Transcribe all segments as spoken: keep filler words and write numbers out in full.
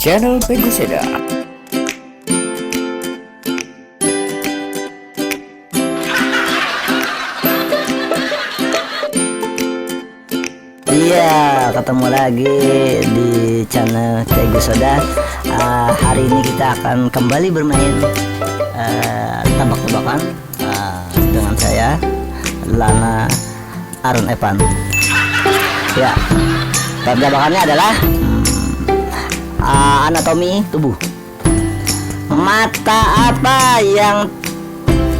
Channel Pegusoda. Iya, ketemu lagi di channel Pegusoda. Ah, hari ini kita akan kembali bermain, eh, tebak-tebakan, eh, dengan saya, Lana Aaron Evan. Ya, tebak-tebakannya adalah, hmm, ah, anatomi tubuh. Mata apa yang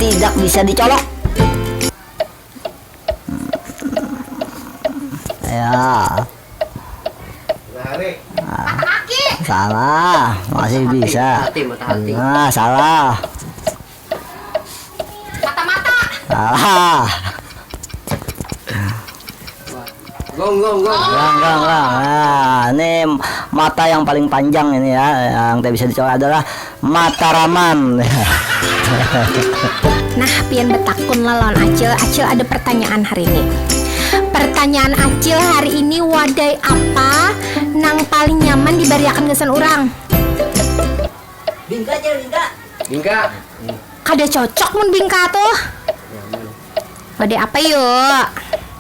tidak bisa dicolok? Ya. Matahari. Ah, salah, masih bisa. Hati, mata hati. Nah, salah. Mata-mata. Salah. Gong, gong, gong. Gong, gong, gong. Nah, ini mata yang paling panjang ini ya, yang tidak bisa dicolok adalah Mataraman. Nah, pian betakun lah lawan Acil. Acil ada pertanyaan hari ini. Pertanyaan Acil hari ini, wadai apa nang paling nyaman dibariakan gasan urang? Bingka, Cil, bingka. Bingka. Kada cocok mun bingka tuh. Wadai apa yuk?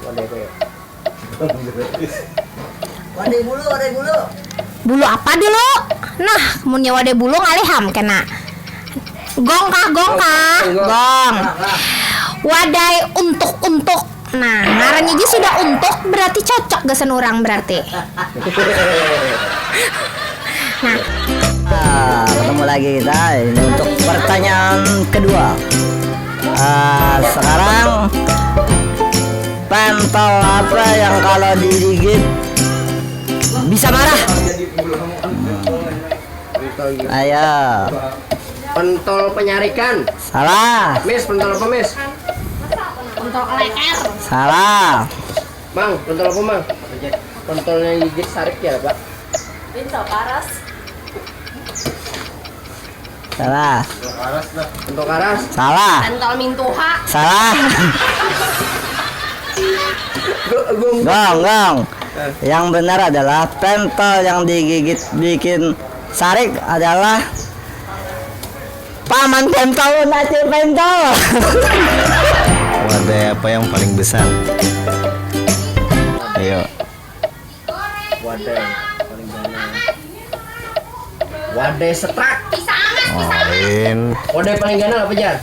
Wadai apa yuk? Wadai bulu, wadai bulu. Bulu apa dulu? Nah, munnya wadai bulu ngalih ham kena. Gong kah, gong kah? Gong. Gong. Wadai untuk-untuk. Nah, ngarannya aja sudah untuk, berarti cocok gasan urang berarti. Nah. Ah, ketemu lagi kita ini untuk pertanyaan kedua. Ah, sekarang pentol apa yang kalau digigit bisa marah? Ayo. Pentol penyarikan. Salah. Mis, pentol apa, Mis? Pentol keleker. Salah. Mang, pentol apa, Mang? Pentol yang gigit sarik ya, Pak? Pentol karas. Salah. Pentol karas. Salah. Pentol mintuha. Salah. Gong, gong. Gong, gong. Eh. Yang benar adalah pentol yang digigit bikin sarik adalah paman pentol, nasi pentol. Wadai apa yang paling besar? Ayo. Wadai paling ganal. Wadai setruk. Lain. Wadai paling ganal apa, Jar?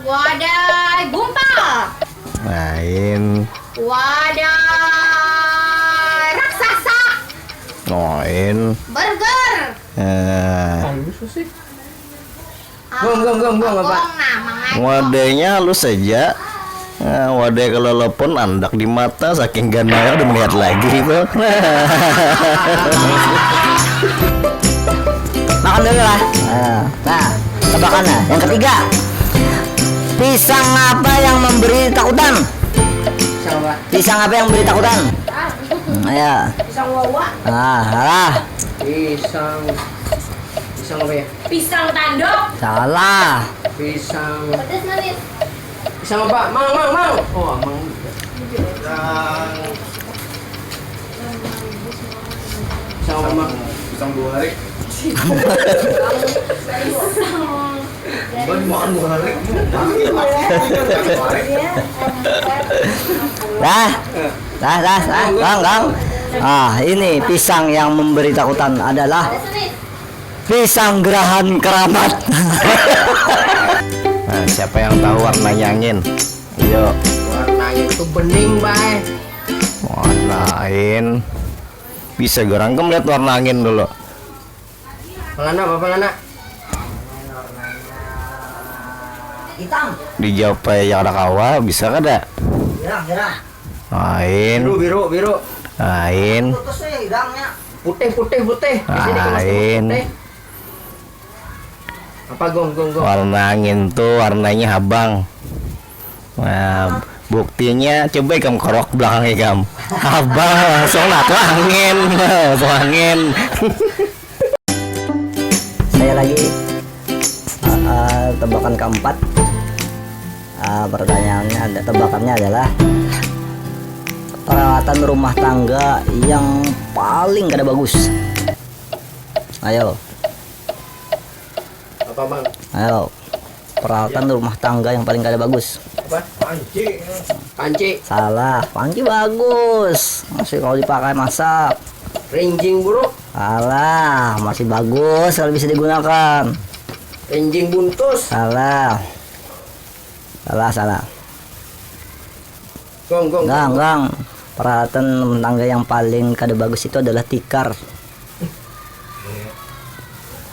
Wadai gumpal. Lain. Wadai raksasa. Lain. Burger. Eh. Halus sih. Gong, gong, gong, gong, apa? Gong, nah, mangaco. Wadainya halus saja. Nah, wadai kelelep pun andak di mata, saking ganalnya udah melihat lagi itu. Makan dulu lah. Nah, nah, tebakannya. Yang ketiga. Pisang apa yang memberi takutan? Pisang apa? Pisang apa yang memberi takutan? Ah. Hmm, ya. Pisang wawa. Ah, salah. Pisang, pisang apa ya? Pisang tanduk. Salah. Pisang. Pedas manis. Pisang apa? Mang, mang, mang. Oh, mang. Pisang. Pisang apa, mang? Pisang buah hari. Pisang. Bukan makan buah hari. Dah. Dah, dah, dah, Bang, Bang. Ah, ini pisang yang memberi takutan adalah pisang gerahan keramat. Nah, siapa yang tahu warnanya angin? Ayo. Warna itu bening, Bay. Warna angin. Bisa gerang ke melihat warna angin dulu. Pelana apa pelana? Hitam. Dijawab ya kada kawa, bisa kada? Gerah, gerah. Lain. Biru, biru, biru. Lain. Putus nih hidangnya. Putih, putih, putih. Di sini kalau sebut lain. Putih. Apa, Gong, Gong, Gong? Warna angin tuh warnanya habang. Nah, buktinya coba ikam kerok belakang ikam. Habang langsung nah tuh angin. Langsung angin. Saya lagi, uh, uh, tebakan keempat. Uh, pertanyaannya ada, tebakannya adalah peralatan rumah tangga yang paling kada bagus. Ayo, Apa, Mang? Ayo, peralatan rumah tangga yang paling kada bagus. Apa? Panci. Panci. Salah, panci bagus. Masih kalau dipakai masak. Rinjing buruk. Salah, masih bagus kalau bisa digunakan. Rinjing buntus. Salah. Salah, salah. Gong, gong. Gang, gang. Peralatan rumah tangga yang paling kada bagus itu adalah tikar.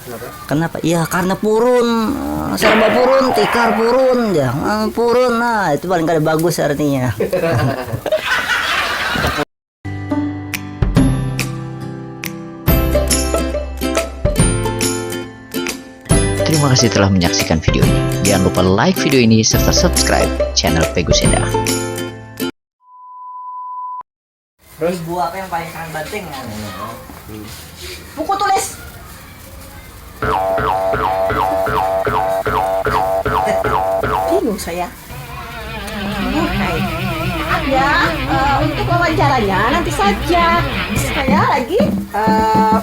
Kenapa? Kenapa? Ya karena purun. Eh, serba purun, tikar purun ya. Eh, purun, nah itu paling kada bagus artinya. Terima kasih telah menyaksikan video ini. Jangan lupa like video ini serta subscribe channel Pegus Endah. Ibu apa yang paling kangen banting? Buku tulis. Bingung saya. Oke. Maaf ya, eh, untuk wawancaranya nanti saja. Saya lagi eh,